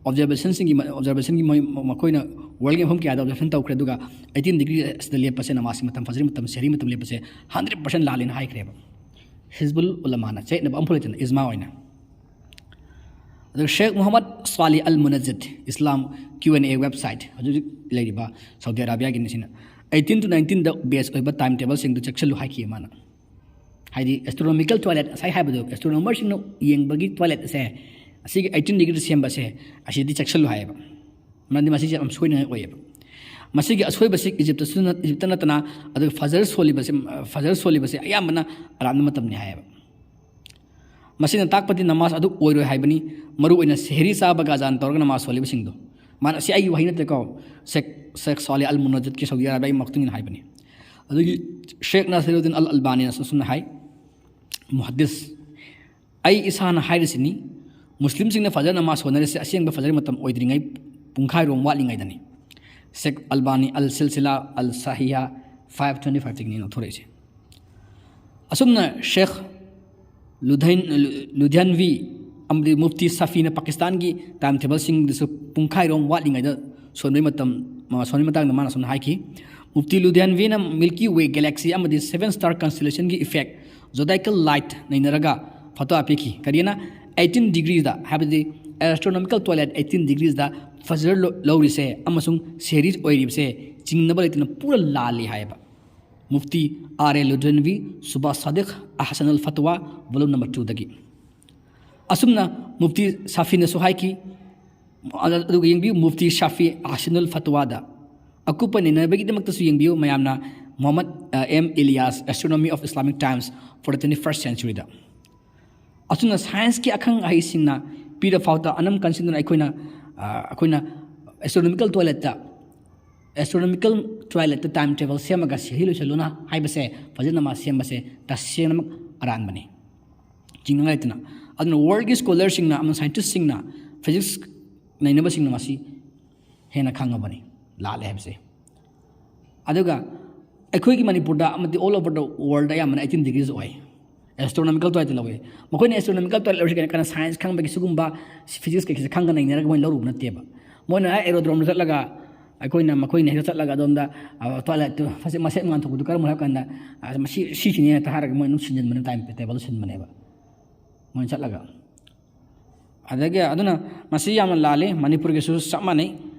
ꯑꯣꯕꯖꯔꯕꯦꯁꯟꯁꯤꯡꯒꯤ ꯑꯣꯕꯖꯔꯕꯦꯁꯟꯒꯤ ꯃꯈꯣꯏꯅ ꯋꯥꯔꯜꯒꯤ ꯃꯐꯝ ꯀꯌꯥꯗ ꯑꯣꯕꯖꯔꯕꯦꯁꯟ ꯇꯧꯈ꯭ꯔꯦ, ꯑꯗꯨꯒ ꯑꯩꯇꯤꯟ ꯗꯤꯒ꯭ꯔꯤ ꯑꯁꯤꯗ ꯂꯦꯞꯄꯁꯦ, ꯅꯃꯥꯖꯀꯤ ꯃꯇꯝ, ꯐꯖꯔꯒꯤ ꯃꯇꯝ, ꯁꯦꯍꯔꯤ ꯃꯇꯝ ꯂꯦꯞꯄꯁꯦ ꯍꯟꯗ꯭ꯔꯦꯠ ꯄꯥꯔꯁꯦꯟ ꯂꯥꯜꯂꯦꯅ ꯍꯥꯏꯈ꯭ꯔꯦꯕ꯫ ꯍꯤꯖꯕꯨꯜ ꯎꯂꯃꯥꯅ ꯆꯌꯦꯠꯅꯕ ꯑꯃꯐꯥꯎ ꯂꯩꯇꯅ ꯏꯖꯃꯥ ꯑꯣꯏꯅ꯫ ꯑꯗꯨꯒ ꯁꯦꯈ ꯃꯨꯍꯝꯃꯗ ꯁ꯭ꯋꯥꯂꯤ ꯑꯜ ꯃꯨꯅꯖꯤꯗ, ꯏꯁꯂꯥꯝ Q and A website, ꯍꯧꯖꯤꯛ ꯍꯧꯖꯤꯛ ꯂꯩꯔꯤꯕ ꯁꯥꯎꯗꯤ ꯑꯔꯥꯕꯤꯌꯥꯒꯤꯅꯤꯁꯤꯅ, ꯑꯩꯇꯤꯟ to nineteen ꯗ ꯕꯦꯁ ꯑꯣꯏꯕ ꯇꯥꯏꯝ ꯇꯦꯕꯜꯁꯤꯡꯗꯨ ꯆꯦꯛꯁꯤꯜꯂꯨ ꯍꯥꯏꯈꯤ ꯃꯥꯅ꯫ ꯍꯥꯏꯗꯤ ꯑꯦꯁꯇ꯭ꯔꯣꯅꯣꯃꯤꯀꯦꯜ ꯇꯣꯏꯂꯦꯠ, ꯉꯁꯥꯏ ꯍꯥꯏꯕꯗꯣ, ꯑꯦꯁꯇ꯭ꯔꯣꯅꯣꯃꯔꯁꯤꯡꯅ ꯌꯦꯡꯕꯒꯤ ꯇꯣꯏꯂꯦꯠ ꯑꯁꯦ, ꯑꯁꯤꯒꯤ ꯑꯩꯇꯤꯟ ꯗꯤꯒ꯭ꯔꯤꯗ ꯁꯦꯝꯕꯁꯦ, ꯑꯁꯤꯗꯤ ꯆꯦꯛꯁꯤꯜꯂꯨ ꯍꯥꯏꯌꯦꯕ꯫ ꯃꯔꯝꯗꯤ ꯃꯁꯤꯁꯦ ꯌꯥꯝ ꯁꯣꯏꯅꯉꯥꯏ ꯑꯣꯏꯌꯦꯕ꯫ ꯃꯁꯤꯒꯤ ꯑꯁꯣꯏꯕꯁꯤ ꯏꯖꯤꯞꯇꯁꯨ ꯅꯠ-, ꯏꯖꯤꯞꯇ ꯅꯠꯇꯅ, ꯑꯗꯨꯒ ꯐꯖꯔ ꯁꯣꯜꯂꯤꯕꯁꯦ, ꯐꯖꯔ ꯁꯣꯜꯂꯤꯕꯁꯦ ꯑꯌꯥꯝꯕꯅ ꯑꯔꯥꯟꯕ ꯃꯇꯝꯅꯤ ꯍꯥꯏꯌꯦꯕ꯫ ꯃꯁꯤꯅ ꯇꯥꯛꯄꯗꯤ ꯅꯃꯥꯖ ꯑꯗꯨ ꯑꯣꯏꯔꯣꯏ ꯍꯥꯏꯕꯅꯤ, ꯃꯔꯨꯑꯣꯏꯅ ꯁꯦꯍꯔꯤ ꯆꯥꯕꯒ ꯑꯖꯥꯟ ꯇꯧꯔꯒ ꯅꯃꯥꯖ ꯁꯣꯜꯂꯤꯕꯁꯤꯡꯗꯣ꯫ ꯃꯥꯅ, ꯑꯁꯤ ꯑꯩꯒꯤ ꯋꯥꯍꯩ ꯅꯠꯇꯦꯀꯣ, ꯁꯦꯈ, ꯁꯦꯈ ꯁꯥꯂꯤ ꯑꯜ ꯃꯨꯅꯖꯤꯗꯀꯤ ꯁꯥꯎꯗꯤ ꯑꯔꯥꯕꯤꯌꯥꯒꯤ ꯃꯇꯨꯡ ꯏꯟꯅ ꯍꯥꯏꯕꯅꯤ꯫ ꯑꯗꯒꯤ ꯁꯦꯈ ꯅꯥꯁꯤꯔꯨꯗꯤꯟ ꯑꯜ ꯑꯜꯕꯥꯅꯤꯅ ꯑꯁꯨꯝꯅ ꯍꯥꯏ, ꯃꯨꯍꯗꯤꯁ, ꯑꯩ ꯏꯁꯥꯅ ꯍꯥꯏꯔꯤꯁꯤꯅꯤ, ꯃꯨꯁꯂꯤꯝꯁꯤꯡꯅ ꯐꯖꯔ ꯅꯃꯥꯖ ꯁꯣꯟꯅꯔꯤꯁꯦ ꯑꯁꯦꯡꯕ ꯐꯖꯔ ꯃꯇꯝ ꯑꯣꯏꯗ꯭ꯔꯤꯉꯩ ꯄꯨꯡꯈꯥꯏꯔꯣꯝ ꯋꯥꯠꯂꯤꯉꯩꯗꯅꯤ꯫ ꯁꯦꯈ ꯑꯜꯕꯥꯅꯤ ꯑꯜ ꯁꯤꯜꯁꯤꯂꯥ ꯑꯜ ꯁꯍꯤꯍꯥ ꯐꯥꯏꯚ ꯇ꯭ꯋꯦꯟꯇꯤ ꯐꯥꯏꯚꯇꯒꯤꯅꯤ ꯂꯧꯊꯣꯔꯛꯏꯁꯦ꯫ ꯑꯁꯨꯝꯅ ꯁꯦꯈ ꯂꯨꯙꯩꯟ-, ꯂꯨꯙꯤꯌꯥꯟꯚꯤ ꯑꯃꯗꯤ ꯃꯨꯐꯇꯤ ꯁꯥꯐꯤꯅ ꯄꯥꯀꯤꯁꯇꯥꯟꯒꯤ ꯇꯥꯏꯝ ꯇꯦꯕꯜꯁꯤꯡꯗꯁꯨ ꯄꯨꯡꯈꯥꯏꯔꯣꯝ ꯋꯥꯠꯂꯤꯉꯩꯗ ꯁꯣꯟꯕꯒꯤ ꯃꯇꯝ, ꯃ-, ꯁꯣꯟꯕꯒꯤ ꯃꯇꯥꯡꯗ ꯃꯥꯅ ꯑꯁꯨꯝꯅ ꯍꯥꯏꯈꯤ, ꯃꯨꯐꯇꯤ ꯂꯨꯙꯤꯌꯥꯟꯚꯤꯅ Milky Way galaxy ꯑꯃꯗꯤ seven star constellationꯒꯤ effect, zodiacal light ꯅꯩꯅꯔꯒ ꯐꯇꯋꯥ ꯄꯤꯈꯤ꯫ ꯀꯔꯤꯅ? ꯑꯩꯇꯤꯟ ꯗꯤꯒ꯭ꯔꯤꯗ, ꯍꯥꯏꯕꯗꯤ ꯑꯦꯁꯇ꯭ꯔꯣꯅꯣꯃꯤꯀꯦꯜ ꯇꯣꯏꯂꯦꯠ ꯑꯩꯇꯤꯟ ꯗꯤꯒ꯭ꯔꯤꯁꯗ ꯐꯖꯔ ꯂꯣ-, ꯂꯧꯔꯤꯁꯦ ꯑꯃꯁꯨꯡ ꯁꯦꯍꯔꯤ ꯑꯣꯏꯔꯤꯕꯁꯦ ꯆꯤꯡꯅꯕ ꯂꯩꯇꯅ ꯄꯨꯔꯥ ꯂꯥꯜꯂꯤ ꯍꯥꯏꯌꯦꯕ꯫ ꯃꯨꯐꯇꯤ ꯑꯥꯔ ꯑꯦ ꯂꯨꯙꯤꯌꯥꯟꯚꯤ, ꯁꯨꯕꯥ ꯁꯥꯗꯤꯛ, ꯑꯍꯁꯟ ꯑꯜ ꯐꯇꯋꯥ, volume number twoꯗꯒꯤ꯫ ꯑꯁꯨꯝꯅ ꯃꯨꯐꯇꯤ ꯁꯥꯐꯤꯅꯁꯨ ꯍꯥꯏꯈꯤ꯫ ꯑꯗꯨꯒ ꯌꯦꯡꯕꯤꯌꯨ, ꯃꯨꯐꯇꯤ ꯁꯥꯐꯤ ꯑꯍꯁꯤꯅꯨꯜ ꯐꯇꯋꯥꯗ꯫ ꯑꯀꯨꯞꯄ ꯅꯩꯅꯕꯒꯤꯗꯃꯛꯇꯁꯨ ꯌꯦꯡꯕꯤꯌꯨ ꯃꯌꯥꯝꯅ, ꯃꯨꯍꯝꯃꯗ, ꯑ, M Ilyas, Astronomy of Islamic Times for the twenty-first Centuryꯗ꯫ ꯑꯁꯨꯝꯅ ꯁꯥꯏꯟꯁꯀꯤ ꯑꯈꯪ ꯑꯍꯩꯁꯤꯡꯅ ꯄꯤꯔ ꯐꯥꯎꯗ ꯑꯅꯝ ꯀꯟꯁꯤꯟꯗꯨꯅ ꯑꯩꯈꯣꯏꯅ, ꯑ, ꯑꯩꯈꯣꯏꯅ ꯑꯦꯁꯇ꯭ꯔꯣꯅꯣꯃꯤꯀꯦꯜ ꯇꯣꯏꯂꯦꯠꯇ, ꯑꯦꯁꯇ꯭ꯔꯣꯅꯣꯃꯤꯀꯦꯜ ꯇꯣꯏꯂꯦꯠꯇ ꯇꯥꯏꯝ ꯇꯦꯕꯜ ꯁꯦꯝꯃꯒ ꯁꯦꯍꯔꯤ ꯂꯣꯏꯁꯤꯜꯂꯨꯅ ꯍꯥꯏꯕꯁꯦ ꯐꯖꯅ ꯃꯥ ꯁꯦꯝꯕꯁꯦ ꯇꯁꯦꯡꯅꯃꯛ ꯑꯔꯥꯟꯕꯅꯤ꯫ ꯆꯤꯡꯅꯉꯥꯏ ꯂꯩꯇꯅ꯫ ꯑꯗꯨꯅ ꯋꯥꯔꯜꯒꯤ ꯁ꯭ꯀꯣꯂꯔꯁꯤꯡꯅ ꯑꯃꯗꯤ ꯁꯥꯏꯟꯇꯤꯁꯁꯤꯡꯅ, ꯐꯤꯖꯤꯛꯁ ꯅꯩꯅꯕꯁꯤꯡꯅ ꯃꯁꯤ ꯍꯦꯟꯅ ꯈꯪꯉꯕꯅꯤ, ꯂꯥꯜꯂꯦ ꯍꯥꯏꯕꯁꯦ꯫ ꯑꯗꯨꯒ ꯑꯩꯈꯣꯏꯒꯤ ꯃꯅꯤꯄꯨꯔꯗ ꯑꯃꯗꯤ all over the world ꯑꯌꯥꯝꯕꯅ eighteen degrees ꯑꯣꯏ꯫ Astronomical twilight ꯂꯧꯋꯤ꯫ ꯃꯈꯣꯏꯅ astronomical twilight ꯂꯧꯔꯤꯁꯤ ꯀꯩꯅꯣ, ꯀꯩꯅꯣ science ꯈꯪꯕꯒꯤ ꯁꯤꯒꯨꯝꯕ physics ꯀꯩꯀꯩꯁꯦ ꯈꯪꯒ ꯅꯩꯅꯔꯒ ꯃꯣꯏꯅ ꯂꯧꯔꯨꯕ ꯅꯠꯇꯦꯕ꯫ ꯃꯣꯏꯅ ꯑꯦꯔꯣꯗ꯭ꯔꯣꯝꯗ ꯆꯠꯂꯒ, ꯑꯩꯈꯣꯏꯅ, ꯃꯈꯣꯏꯅ ꯍꯦꯛꯇ ꯆꯠꯂꯒ ꯑꯗꯣꯝꯗ twilight ꯃꯁꯦꯛ ꯃꯉꯥꯟ ꯊꯣꯛꯄꯗꯨ ꯀꯔꯝꯕꯅꯣ ꯍꯥꯏꯕ ꯀꯥꯟꯗ ꯃꯁꯤ ꯁꯤꯁꯤꯅꯦ ꯍꯦꯛꯇ ꯍꯥꯏꯔꯒ ꯃꯣꯏ ꯑꯗꯨꯝ ꯁꯤꯟꯖꯤꯟꯕꯅꯦ, time table ꯁꯤꯟꯕꯅꯦꯕ꯫ ꯃꯣꯏꯅ ꯆꯠꯂꯒ ꯑꯗꯒꯤ ꯑꯗꯨꯅ ꯃꯁꯤ ꯌꯥꯝꯅ ꯂꯥꯜꯂꯤ꯫ ꯃꯅꯤꯄꯨꯔꯒꯤꯁꯨ ꯆꯞ ꯃꯥꯟꯅꯩ꯫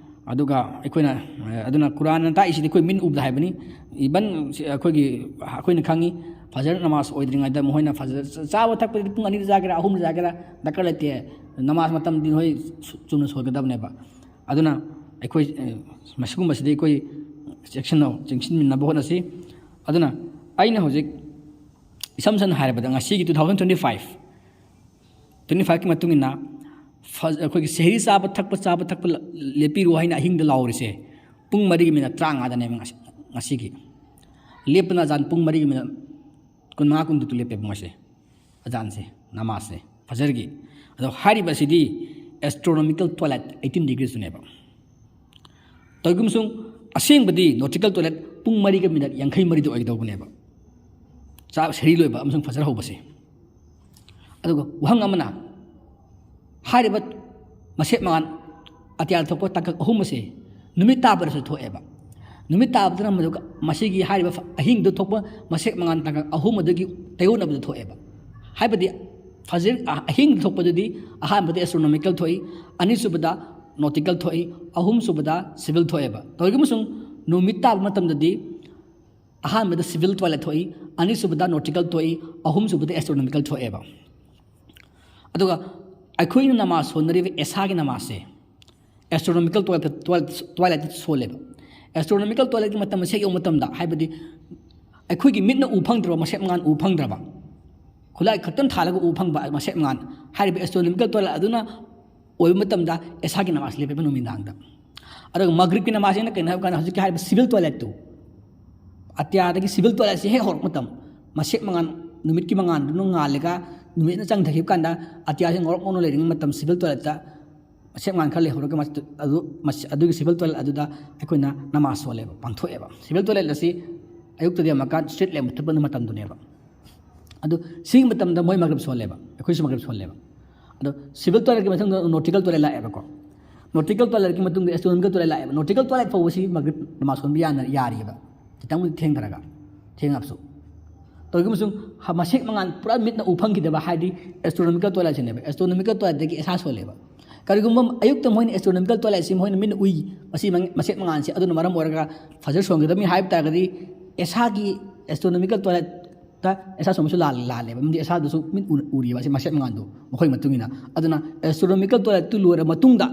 ꯑꯗꯨꯒ ꯑꯩꯈꯣꯏꯅ, ꯑꯗꯨꯅ ꯀꯨꯔꯥꯟꯅ ꯇꯥꯛꯏꯁꯤꯗꯤ ꯑꯩꯈꯣꯏ ꯃꯤꯠ ꯎꯕꯗ ꯍꯥꯏꯕꯅꯤ꯫ Even ꯑꯩꯈꯣꯏꯒꯤ, ꯑꯩꯈꯣꯏꯅ ꯈꯪꯉꯤ, ꯐꯖꯔ ꯅꯃꯥꯖ ꯑꯣꯏꯗ꯭ꯔꯤꯉꯩꯗ ꯃꯈꯣꯏꯅ ꯐꯖꯔ ꯆꯥꯕ ꯊꯛꯄꯗꯤ ꯄꯨꯡ ꯑꯅꯤꯗ ꯆꯥꯒꯦꯔꯥ, ꯑꯍꯨꯝꯗ ꯆꯥꯒꯦꯔꯥ, ꯗꯔꯀꯥꯔ ꯂꯩꯇꯦ꯫ ꯅꯃꯥꯖ ꯃꯇꯝꯗꯤ ꯅꯈꯣꯏ ꯆꯨꯝꯅ ꯁꯣꯏꯒꯗꯕꯅꯦꯕ꯫ ꯑꯗꯨꯅ ꯑꯩꯈꯣꯏ ꯃꯁꯤꯒꯨꯝꯕꯁꯤꯗꯤ ꯑꯩꯈꯣꯏ ꯆꯦꯛꯁꯤꯟꯅ, ꯆꯦꯛꯁꯤꯟꯃꯤꯟꯅꯕ ꯍꯣꯠꯅꯁꯤ꯫ ꯑꯗꯨꯅ ꯑꯩꯅ ꯍꯧꯖꯤꯛ ꯏꯁꯝ ꯁꯝꯅ ꯍꯥꯏꯔꯕꯗ ꯉꯁꯤꯒꯤ two thousand twenty five twenty fiveꯀꯤ ꯃꯇꯨꯡ ꯏꯟꯅ ꯑꯩꯈꯣꯏꯒꯤ ꯁꯦꯍꯔꯤ ꯆꯥꯕ ꯊꯛꯄ, ꯆꯥꯕ ꯊꯛꯄ ꯂꯦꯞꯄꯤꯔꯣ ꯍꯥꯏꯅ ꯑꯍꯤꯡꯗ ꯂꯥꯎꯔꯤꯁꯦ ꯄꯨꯡ ꯃꯔꯤꯒꯤ ꯃꯤꯅꯠ ꯇꯔꯥꯃꯉꯥꯗꯅꯦꯕ ꯉꯁꯤ꯫ ꯉꯁꯤꯒꯤ ꯂꯦꯞꯄꯅ ꯑꯖꯥꯟ ꯄꯨꯡ ꯃꯔꯤꯒꯤ ꯃꯤꯅꯠ ꯀꯨꯟꯃꯉꯥ, ꯀꯨꯟꯇꯔꯨꯛꯇ ꯂꯦꯞꯄꯦꯕ ꯃꯣꯏꯁꯦ, ꯑꯖꯥꯟꯁꯦ, ꯅꯃꯥꯖꯁꯦ, ꯐꯖꯔꯒꯤ꯫ ꯑꯗꯣ ꯍꯥꯏꯔꯤꯕ ꯑꯁꯤꯗꯤ astronomical twilight eighteen degreesꯇꯨꯅꯦꯕ꯫ ꯇꯧꯏꯒꯨꯝꯁꯨꯡ ꯑꯁꯦꯡꯕꯗꯤ nautical twilight ꯄꯨꯡ ꯃꯔꯤꯒ ꯃꯤꯅꯠ ꯌꯥꯡꯈꯩ ꯃꯔꯤꯗ ꯑꯣꯏꯒꯗꯧꯕꯅꯦꯕ, ꯆꯥꯛ ꯁꯦꯔꯤ ꯂꯣꯏꯕ ꯑꯃꯁꯨꯡ ꯐꯖꯔ ꯍꯧꯕꯁꯦ꯫ ꯑꯗꯨꯒ ꯋꯥꯍꯪ ꯑꯃꯅ, ꯍꯥꯏꯔꯤꯕ ꯃꯁꯦꯛ ꯃꯉꯥꯜ ꯑꯇꯤꯌꯥꯗ ꯊꯣꯛꯄ ꯇꯥꯡꯀꯛ ꯑꯍꯨꯝ ꯑꯁꯤ ꯅꯨꯃꯤꯠ ꯇꯥꯕꯗꯁꯨ ꯊꯣꯛꯑꯦꯕ꯫ ꯅꯨꯃꯤꯠ ꯇꯥꯕꯗꯅ ꯃꯗꯨꯒ ꯃꯁꯤꯒꯤ ꯍꯥꯏꯔꯤꯕ ꯑꯍꯤꯡꯗ ꯊꯣꯛꯄ ꯃꯁꯦꯛ ꯃꯉꯥꯜ ꯇꯥꯡꯀꯛ ꯑꯍꯨꯝ ꯑꯗꯨꯒꯤ ꯇꯥꯏꯌꯣꯟꯅꯕꯗ ꯊꯣꯛꯑꯦꯕ꯫ ꯍꯥꯏꯕꯗꯤ ꯐꯖꯔ ꯑꯍꯤꯡꯗ ꯊꯣꯛꯄꯗꯨꯗꯤ ꯑꯍꯥꯟꯕꯗ astronomical ꯊꯣꯛꯏ, ꯑꯅꯤꯁꯨꯕꯗ nautical ꯊꯣꯛꯏ, ꯑꯍꯨꯝꯁꯨꯕꯗ civil ꯊꯣꯛꯑꯦꯕ꯫ ꯇꯧꯏꯒꯨꯝꯁꯨꯡ ꯅꯨꯃꯤꯠ ꯇꯥꯕ ꯃꯇꯝꯗꯗꯤ ꯑꯍꯥꯟꯕꯗ civil twilight ꯊꯣꯛꯏ, ꯑꯅꯤꯁꯨꯕꯗ nautical ꯊꯣꯛꯏ, ꯑꯍꯨꯝꯁꯨꯕꯗ astronomical ꯊꯣꯛꯑꯦꯕ꯫ ꯑꯗꯨꯒ ꯑꯩꯈꯣꯏꯅ ꯅꯃꯥꯖ ꯁꯣꯟꯅꯔꯤꯕ ꯏꯁꯥꯒꯤ ꯅꯃꯥꯖꯁꯦ astronomical twilight, twilight, twilightꯇ ꯁꯣꯜꯂꯦꯕ꯫ Astronomical twilightꯀꯤ ꯃꯇꯝ ꯑꯁꯤ ꯍꯦꯛ ꯌꯧꯕ ꯃꯇꯝꯗ, ꯍꯥꯏꯕꯗꯤ ꯑꯩꯈꯣꯏꯒꯤ ꯃꯤꯠꯅ ꯎ ꯐꯪꯗ꯭ꯔꯕ ꯃꯁꯦꯛ ꯃꯉꯥꯜ ꯎ ꯐꯪꯗ꯭ꯔꯕ, ꯈꯨꯠꯂꯥꯏ ꯈꯛꯇꯪ ꯊꯥꯜꯂꯒ ꯎ ꯐꯪꯕ ꯃꯁꯦꯛ ꯃꯉꯥꯜ, ꯍꯥꯏꯔꯤꯕ astronomical twilight ꯑꯗꯨꯅ ꯑꯣꯏꯕ ꯃꯇꯝꯗ ꯏꯁꯥꯒꯤ ꯅꯃꯥꯖ ꯂꯦꯞꯄꯦꯕ ꯅꯨꯃꯤꯗꯥꯡꯗ꯫ ꯑꯗꯨꯒ ꯃꯒ꯭ꯔꯤꯕꯀꯤ ꯅꯃꯥꯖꯁꯤꯅ ꯀꯩꯅꯣ ꯍꯥꯏꯕ ꯀꯥꯟꯗ ꯍꯧꯖꯤꯛꯀꯤ ꯍꯥꯏꯔꯤꯕ civil twilightꯇꯨ, ꯑꯇꯤꯌꯥꯗꯒꯤ civil twilightꯁꯤ ꯍꯦꯛ ꯍꯧꯔꯛꯄ ꯃꯇꯝ, ꯃꯁꯦꯛ ꯃꯉꯥꯜ, ꯅꯨꯃꯤꯠꯀꯤ ꯃꯉꯥꯜꯗꯨꯅ ꯉꯥꯜꯂꯒ ꯅꯨꯃꯤꯠꯅ ꯆꯪꯊꯈꯤꯕ ꯀꯥꯟꯗ ꯑꯇꯤꯌꯥꯁꯤ ꯉꯧꯔꯣꯛ ꯉꯧꯅ ꯂꯩꯔꯤꯉꯩ ꯃꯇꯝ civil twilightꯇ ꯃꯁꯦꯛ ꯃꯉꯥꯜ ꯈꯔ ꯂꯩꯍꯧꯔꯒ ꯃꯁꯤ-, ꯑꯗꯨ, ꯃꯁꯤ-, ꯑꯗꯨꯒꯤ civil twilight ꯑꯗꯨꯗ ꯑꯩꯈꯣꯏꯅ ꯅꯃꯥꯖ ꯁꯣꯜꯂꯦꯕ, ꯄꯥꯡꯊꯣꯛꯑꯦꯕ꯫ Civil twilight ꯑꯁꯤ ꯑꯌꯨꯛꯇꯗꯤ ꯑꯃꯨꯛꯀ street lamp ꯃꯨꯊꯠꯄ ꯃꯇꯝꯗꯨꯅꯦꯕ꯫ ꯑꯗꯨ ꯁꯤꯒꯤ ꯃꯇꯝꯗ ꯃꯣꯏ ꯃꯒ꯭ꯔꯤꯕ ꯁꯣꯜꯂꯦꯕ, ꯑꯩꯈꯣꯏꯁꯨ ꯃꯒ꯭ꯔꯤꯕ ꯁꯣꯜꯂꯦꯕ꯫ ꯑꯗꯣ civil toiletꯀꯤ ꯃꯊꯪꯗ nautical toilet ꯂꯥꯛꯑꯦꯕꯀꯣ꯫ Nautical toiletꯀꯤ ꯃꯇꯨꯡꯗ astronomical toilet ꯂꯥꯛꯑꯦꯕ꯫ Nautical toilet ꯐꯥꯎꯕꯁꯤ ꯃꯒ꯭ꯔꯤꯕ ꯅꯃꯥꯖ ꯁꯣꯟꯕ ꯌꯥꯅ-, ꯌꯥꯔꯤꯑꯕ, ꯈꯤꯇꯪꯕꯨꯗꯤ ꯊꯦꯡꯊꯔꯒ, ꯊꯦꯡꯉꯕꯁꯨ꯫ ꯇꯧꯔꯤꯕ ꯑꯃꯁꯨꯡ ꯍ-, ꯃꯁꯦꯛ ꯃꯉꯥꯜ ꯄꯨꯔꯥ ꯃꯤꯠꯅ ꯎ ꯐꯪꯈꯤꯗꯕ, ꯍꯥꯏꯗꯤ astronomical toiletꯁꯤꯅꯦꯕ꯫ Astronomical toiletꯇꯒꯤ ꯏꯁꯥ ꯁꯣꯜꯂꯦꯕ꯫ ꯀꯔꯤꯒꯨꯝꯕ ꯑꯌꯨꯛꯇ ꯃꯣꯏꯅ astronomical toiletꯁꯤ ꯃꯣꯏꯅ ꯃꯤꯠꯅ ꯎꯏ, ꯃꯁꯤ ꯃ-, ꯃꯁꯦꯛ ꯃꯉꯥꯜꯁꯤ, ꯑꯗꯨꯅ ꯃꯔꯝ ꯑꯣꯏꯔꯒ ꯐꯖꯔ ꯁꯣꯟꯒꯗꯕꯅꯤ ꯍꯥꯏꯕ ꯇꯥꯔꯒꯗꯤ, ꯏꯁꯥꯒꯤ astronomical toiletꯇ ꯏꯁꯥ ꯁꯣꯟꯕꯁꯨ ꯂꯥꯜ-, ꯂꯥꯜꯂꯦꯕ꯫ ꯃꯔꯝꯗꯤ ꯏꯁꯥꯗꯨꯁꯨ ꯃꯤꯠ ꯎ-, ꯎꯔꯤꯕ ꯑꯁꯤ ꯃꯁꯦꯛ ꯃꯉꯥꯜꯗꯨ, ꯃꯈꯣꯏ ꯃꯇꯨꯡ ꯏꯟꯅ꯫ ꯑꯗꯨꯅ astronomical toiletꯇꯨ ꯂꯣꯏꯔ ꯃꯇꯨꯡꯗ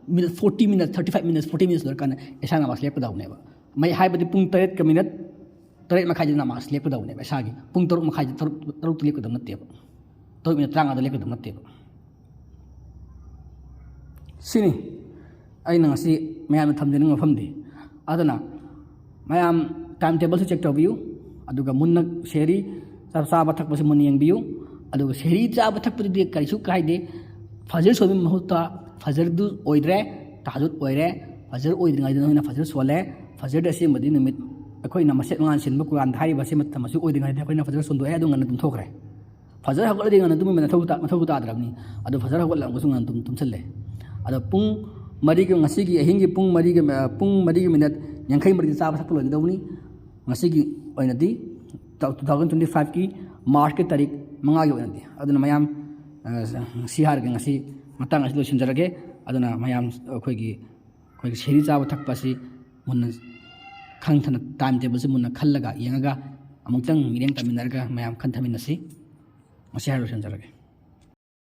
minute forty minutes, thirty five minutes, forty minutes ꯂꯣꯏꯔꯀꯥꯟꯗ ꯏꯁꯥ ꯅꯃꯥꯖ ꯂꯦꯞꯀꯗꯧꯕꯅꯦꯕ꯫ ꯃꯩ ꯍꯥꯏꯕꯗꯤ ꯄꯨꯡ ꯇꯔꯦꯠꯀ minute, ꯇꯔꯦꯠ ꯃꯈꯥꯏꯗ ꯅꯃꯥꯖ ꯂꯦꯞꯀꯗꯧꯕꯅꯦꯕ ꯏꯁꯥꯒꯤ꯫ ꯄꯨꯡ ꯇꯔꯨꯛ ꯃꯈꯥꯏꯗ, ꯇꯔꯨꯛ, ꯇꯔꯨꯛꯇ ꯂꯦꯞꯀꯗꯕ ꯅꯠꯇꯦꯕ꯫ ꯇꯔꯨꯛ minute ꯇꯔꯥꯃꯉꯥꯗ ꯂꯦꯞꯀꯗꯕ ꯅꯠꯇꯦꯕ꯫ ꯁꯤꯅꯤ ꯑꯩꯅ ꯉꯁꯤ ꯃꯌꯥꯝꯅ ꯊꯝꯖꯅꯤꯡꯕ ꯃꯐꯝꯗꯤ꯫ ꯑꯗꯨꯅ ꯃꯌꯥꯝ time tableꯁꯨ check ꯇꯧꯕꯤꯌꯨ, ꯑꯗꯨꯒ ꯃꯨꯟꯅ ꯁꯦꯍꯔꯤ ꯆꯥ-, ꯆꯥꯕ ꯊꯛꯄꯁꯤ ꯃꯨꯟꯅ ꯌꯦꯡꯕꯤꯌꯨ꯫ ꯑꯗꯨꯒ ꯁꯦꯍꯔꯤ ꯆꯥꯕ ꯊꯛꯄꯗꯨꯗꯤ ꯀꯔꯤꯁꯨ ꯀꯥꯏꯗꯦ꯫ ꯐꯖꯔ ꯁꯣꯟꯕꯒꯤ ꯃꯍꯨꯠꯇ ꯐꯖꯔꯗꯨ ꯑꯣꯏꯗ꯭ꯔꯦ, ꯇꯍꯖꯨꯗ ꯑꯣꯏꯔꯦ꯫ ꯐꯖꯔ ꯑꯣꯏꯗ꯭ꯔꯤꯉꯩꯗ ꯅꯈꯣꯏꯅ ꯐꯖꯔ ꯁꯣꯜꯂꯦ꯫ ꯐꯖꯔꯗꯤ ꯑꯁꯦꯡꯕꯗꯤ ꯅꯨꯃꯤꯠ ꯑꯩꯈꯣꯏꯅ ꯃꯁꯦꯛ ꯃꯉꯥꯜ ꯁꯤꯟꯕ ꯀꯨꯔꯥꯟꯗ ꯍꯥꯏꯔꯤꯕ ꯑꯁꯤ ꯃꯇꯝ ꯑꯁꯤ ꯑꯣꯏꯗ꯭ꯔꯤꯉꯩꯗ ꯑꯩꯈꯣꯏꯅ ꯐꯖꯔ ꯁꯣꯟꯗꯣꯛꯑꯦ, ꯑꯗꯨ ꯉꯟꯅ ꯇꯨꯝꯊꯣꯛꯈ꯭ꯔꯦ꯫ ꯐꯖꯔ ꯍꯧꯒꯠꯂꯗꯤ ꯉꯟꯅ ꯇꯨꯝꯕ ꯃꯊꯧ ꯇꯥ-, ꯃꯊꯧ ꯇꯥꯗ꯭ꯔꯕꯅꯤ꯫ ꯑꯗꯣ ꯐꯖꯔ ꯍꯧꯒꯠꯂꯒꯁꯨ ꯉꯟꯅ ꯇꯨꯝ-, ꯇꯨꯝꯁꯤꯜꯂꯦ꯫ ꯑꯗꯣ ꯄꯨꯡ ꯃꯔꯤꯒꯤ, ꯉꯁꯤꯒꯤ ꯑꯍꯤꯡꯒꯤ ꯄꯨꯡ ꯃꯔꯤꯒꯤ, ꯑ, ꯄꯨꯡ ꯃꯔꯤꯒꯤ minute ꯌꯥꯡꯈꯩ ꯃꯔꯤꯗ ꯆꯥꯕ ꯊꯛꯄ ꯂꯣꯏꯒꯗꯧꯕꯅꯤ꯫ ꯉꯁꯤꯒꯤ ꯑꯣꯏꯅꯗꯤ, two thousand twenty fiveꯀꯤ Marchꯀꯤ ꯇꯥꯔꯤꯛ ꯃꯉꯥꯒꯤ ꯑꯣꯏꯅꯗꯤ꯫ ꯑꯗꯨꯅ ꯃꯌꯥꯝ, ꯑ, ꯁꯤ ꯍꯥꯏꯔꯒ ꯉꯁꯤ ꯃꯇꯥꯡ ꯑꯁꯤ ꯂꯣꯏꯁꯤꯟꯖꯔꯒꯦ꯫ ꯑꯗꯨꯅ ꯃꯌꯥꯝ ꯑꯩꯈꯣꯏꯒꯤ, ꯑꯩꯈꯣꯏꯒꯤ ꯁꯦꯍꯔꯤ ꯆꯥꯕ ꯊꯛꯄ ꯑꯁꯤ ꯃꯨꯟꯅ ꯈꯪꯊꯅ, time tableꯁꯤ ꯃꯨꯟꯅ ꯈꯜꯂꯒ, ꯌꯦꯡꯉꯒ, ꯑꯃꯨꯛꯇꯪ ꯃꯤꯠꯌꯦꯡ ꯇꯥꯃꯤꯟꯅꯔꯒ ꯃꯌꯥꯝ ꯈꯟꯊꯃꯤꯟꯅꯁꯤ꯫ ꯃꯁꯤ ꯍꯥꯏꯔ ꯂꯣꯏꯁꯤꯟꯖꯔꯒꯦ꯫